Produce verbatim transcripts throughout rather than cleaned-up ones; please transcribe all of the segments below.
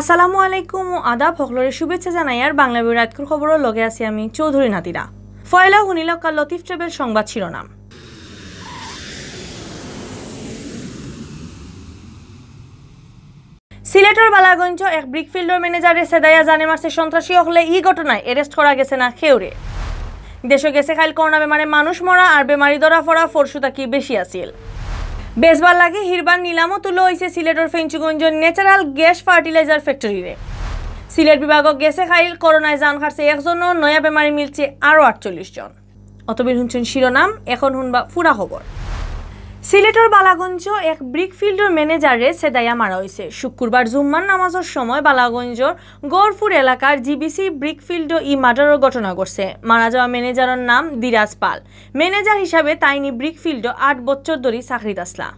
আসসালামু আলাইকুম ও আদাব, হকলরে শুভেচ্ছা জানাইয়ার বাংলা বিবি রাইতকুর খবরর লগে আছি আমি চৌধুরী নাদিরা। ফয়লা হুনিলউক্কা লতিফ ট্রাভেল সংবাদ শিরোনাম। সিলেটর বালাগঞ্জ এক ব্রিক ফিল্ডর ম্যানেজাররে সেদাইয়া জানে মারছে সন্ত্রাসী অকলে। ই ঘটনায় arrest করা গেছে না কেউরে। দেশো গেছে কাইল করোনা বেমারে মানুষ মরা আর বেমারি ধরা পড়া পরশু থাকি বেশি আছিল। বেচবার লাগি হিরবার নিলামও তুলা অইছে সিলেটর ফেঞ্চুগঞ্জর natural gas fertilizer factory রে। সিলেট বিভাগো গেছে কাইল করোনায় জান হারছে একজনও, নয়া বেমারি মিলছে আরো আটচল্লিশ জন। অতদিন হুনছইন শিরোনাম, এখন হুনবা পুরা খবর। সিলেটর বালাগঞ্জ এক ব্রিক ফিল্ডর ম্যানেজাররে সেদাইয়া মারা অইছে। শুক্রবার জুম্মার নামাজর সময় বালাগঞ্জর গড়পুর এলাকার জিবিসি ব্রিক ফিল্ডো ই মার্ডারর ঘটনা ঘটছে। মারা যাওয়া ম্যানেজারর নাম দিরাজ পাল। ম্যানেজার হিসাবে তাইন ই ব্রিক ফিল্ডো আট বছর ধরি চাকরিত আছলা।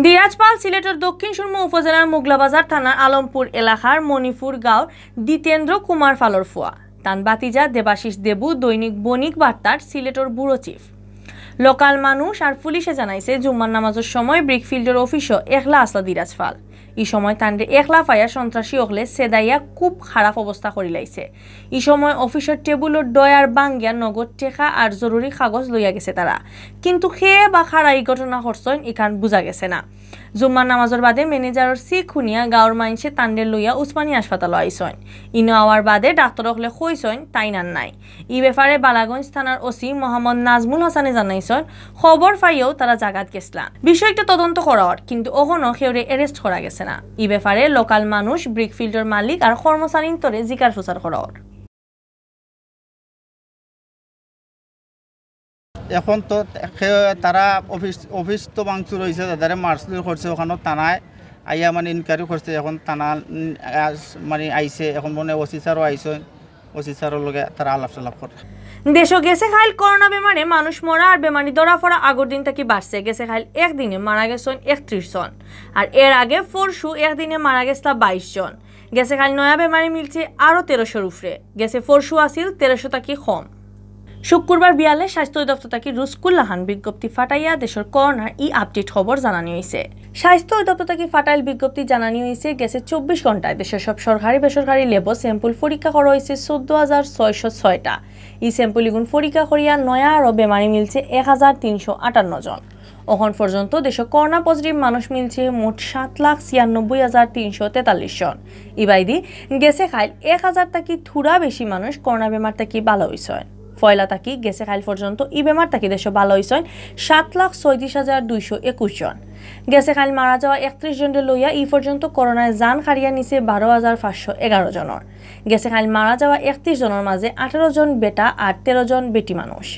দিরাজ পাল সিলেটর দক্ষিণ সুরমা উপজেলার মোগলাবাজার থানার আলমপুর এলাকার মণিপুর গাঁওর দ্বিতেন্দ্র কুমার পালর ফুয়া। তান ভাতিজা দেবাশিস দেবু দৈনিক বণিক বার্তার সিলেটর ব্যুরো চিফ। লোকাল মানুষ আর পুলিশে জানাইছে, জুম্মার নামাজর সময় ব্রিক ফিল্ডর অফিসো একলা আছলা দিরাজ পাল। ই সময় তানরে একলা পাইয়া সন্ত্রাসী অকলে সেদাইয়া খুব খারাপ অবস্থা করিলাইছে। ই সময় অফিসর টেবুলর ডয়ার ভাঙ্গিয়া নগদ টেকা আর জরুরি কাগজ লইয়া গেছে তারা। কিন্তু কে বা কারা ই ঘটনা করছইন, ইখান বুঝা গেছে না। জুম্মার নামাজর বাদে ম্যানেজারর চিক হুনিয়া গাঁওর মাইনষে তানরে লইয়া উসমানী হাসপাতালো আইছইন। ইনো আওয়ার বাদে ডাক্তর অকলে কইছইন তাইন আর নাই। ই ব্যাপারে বালাগঞ্জ থানার ওসি মোহাম্মদ নাজমুল হাসানে জানাইছইন, খবর পাইয়াউ তারা জাগাত গেছলা। বিষয়টা তদন্ত করা অর, কিন্তু অখনো কেউরে arrest করা গেছে না। ই ব্যাপারে লোকাল মানুষ, ব্রিক ফিল্ডর মালিক আর কর্মচারীন্তরে জিকার ফুসার করা অর। এখন তো খে-, তারা অফিস, অফিস তো ভাঙচুর অইছে, তারারে মারধর করছে, অখানো থানায় আইয়া মানে inquiry করছে। এখন থানা, উম, আস-, মানে আইছে, এখন মনে ওসি স্যারও আইছে, ওসি স্যারর লগে তারা আলাপ টালাপ করে। দেশো গেছে কাইল করোনা বেমারে মানুষ মরা আর বেমারি ধরা পড়া আগর দিন থাকি বাড়ছে। গেছে কাইল একদিনে মারা গেছইন একত্রিশ জন, আর এর আগে পরশু একদিনে মারা গেছলা বাইশ জন। গেছে কাইল নয়া বেমারি মিলছে আরো তেরোশোর উপরে। গেছে পরশু আছিল তেরোশো থাকি কম। শুক্রবার বিয়ালে স্বাস্থ্য অধিদপ্তর থাকি রুজকুল্লাহান বিজ্ঞপ্তি ফাটাইয়া দেশর করোনার ই update খবর জানানি অইছে। স্বাস্থ্য অধিদপ্তর থাকি ফাটাইল বিজ্ঞপ্তি জানানি অইছে, গেছে চব্বিশ ঘন্টায় দেশর সব সরকারি বেসরকারি ল্যাবো sample পরীক্ষা করা অইছে চৌদ্দ হাজার ছয়শো ছয়টা। ই sample ইগুন পরীক্ষা করিয়া নয়া আরো বেমারি মিলছে এক হাজার তিনশো আটান্ন জন। অখন পর্যন্ত দেশো করোনা positive মানুষ মিলছে মোট সাত লাখ ছিয়ানব্বই হাজার তিনশো তেতাল্লিশ জন। ইবায়দি গেছে কাইল এক হাজার থাকি থুড়া বেশি মানুষ করোনা বেমার থাকি ভালা অইছইন। পয়লা থাকি গেছে কাইল পর্যন্ত ই বেমার থাকি দেশো ভালা অইছইন সাত লাখ ছয়ত্রিশ হাজার দুইশো একুশ জন। গেছে কাইল মারা যাওয়া একত্রিশ জনরে লইয়া ই পর্যন্ত করোনায় জান কাড়িয়া নিছে বারো হাজার পাঁচশো এগারো জনর। গেছে কাইল মারা যাওয়া একত্রিশ জনর মাঝে আঠারো জন বেটা আর তেরো জন বেটি মানুষ।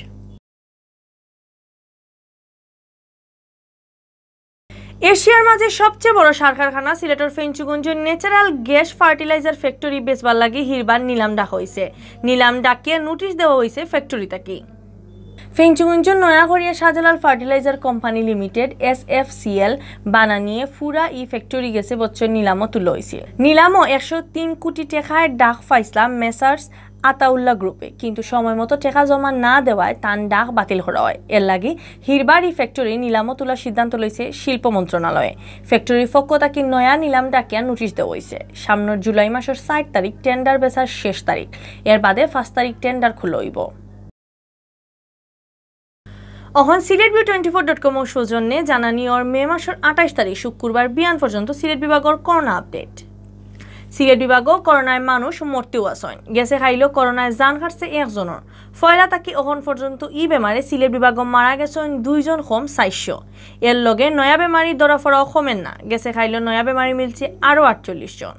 এশিয়ার মাঝে সবচেয়ে বড় সার কারখানা সিলেটর ফেঞ্চুগঞ্জর natural gas fertilizer factory বেচবার লাগি হিরবার নিলাম ডাকা অইছে। নিলাম ডাকিয়া নোটিশ দেওয়া অইছে factory থাকি। ফেঞ্চুগঞ্জর নয়া করিয়া শাহজালাল ফার্টিলাইজার কোম্পানি লিমিটেড, এসএফসিএল, বানানিয়ে পুরা ই factory গেছে বছর নিলামও তুলা অইছিল। নিলামও একশো তিন কোটি টেকার ডাক পাইছলা মেসার্স আতাউল্লাহ গ্রুপে, কিন্তু সময় মতো টেকা জমা না দেওয়ায় তান ডাক বাতিল করা অয়। এর লাগি হিরবার ই factory নিলামও তুলার সিদ্ধান্ত লইছে শিল্প মন্ত্রণালয়ে। Factory-র পক্ষ থাকি নয়া নিলাম ডাকিয়া নোটিশ দেওয়া অইছে। সামনের জুলাই মাসর চার তারিখ tender বেচার শেষ তারিখ। এর বাদে পাঁচ তারিখ tender খুলা অইবো। অখন Sylhet view twenty four dot কমর সৌজন্যে জানানি অর মে মাসর আঠাইশ তারিখ শুক্রবার বিয়ান পর্যন্ত সিলেট বিভাগর করোনা update। সিলেট বিভাগও করোনায় মানুষ মরতেও আছইন। গেছে কাইলো করোনায় জান হারছে একজনর। পয়লা থাকি অখন পর্যন্ত ই বেমারে সিলেট বিভাগও মারা গেছইন দুইজন কম চাইরশো। এর লগে নয়া বেমারি ধরা পড়াও কমের না। গেছে কাইলো নয়া বেমারি মিলছে আরও আটচল্লিশ জন।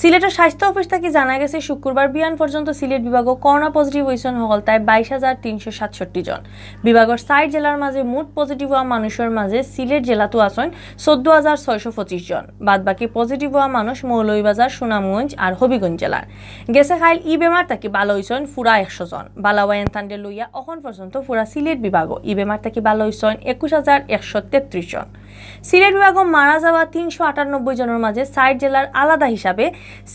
সিলেটর স্বাস্থ্য অফিস থাকি জানা গেছে, শুক্রবার বিয়ান পর্যন্ত সিলেট বিভাগও করোনা positive অইছইন হকলতায় বাইশ হাজার তিনশো সাতষট্টি জন। বিভাগর চাইর জেলার মাঝে মোট positive অওয়া মানুষর মাঝে সিলেট জেলাত আছইন চৌদ্দ হাজার ছয়শো পঁচিশ জন। বাদ বাকি positive অওয়া মানুষ মৌলভীবাজার, সুনামগঞ্জ আর হবিগঞ্জ জেলার। গেছে কাইল ই বেমার থাকি ভালা অইছইন পুরা একশো জন। ভালা অওয়া এনতানরে লইয়া অখন পর্যন্ত পুরা সিলেট বিভাগও ই বেমার থাকি ভালা অইছইন একুশ হাজার একশো তেত্রিশ জন। সিলেট বিভাগও মারা যাওয়া তিনশো আটানব্বই জনর মাঝে চাইর জেলার আলাদা হিসাবে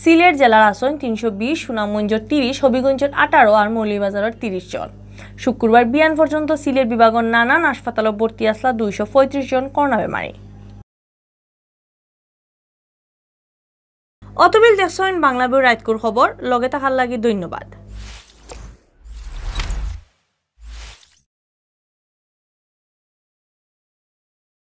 সিলেট জেলার আছইন তিনশো বিশ, সুনামগঞ্জর তিরিশ, হবিগঞ্জর আঠারো আর মৌলভীবাজারর তিরিশ জন। শুক্রবার বিয়ান পর্যন্ত সিলেট বিভাগর নানান হাসপাতালো ভর্তি আছলা দুইশো পঁয়ত্রিশ জন করোনা বেমারি। অতবিল দেখছইন বাংলা বই রাইতকুর খবর, লগে থাকার লাগি ধন্যবাদ।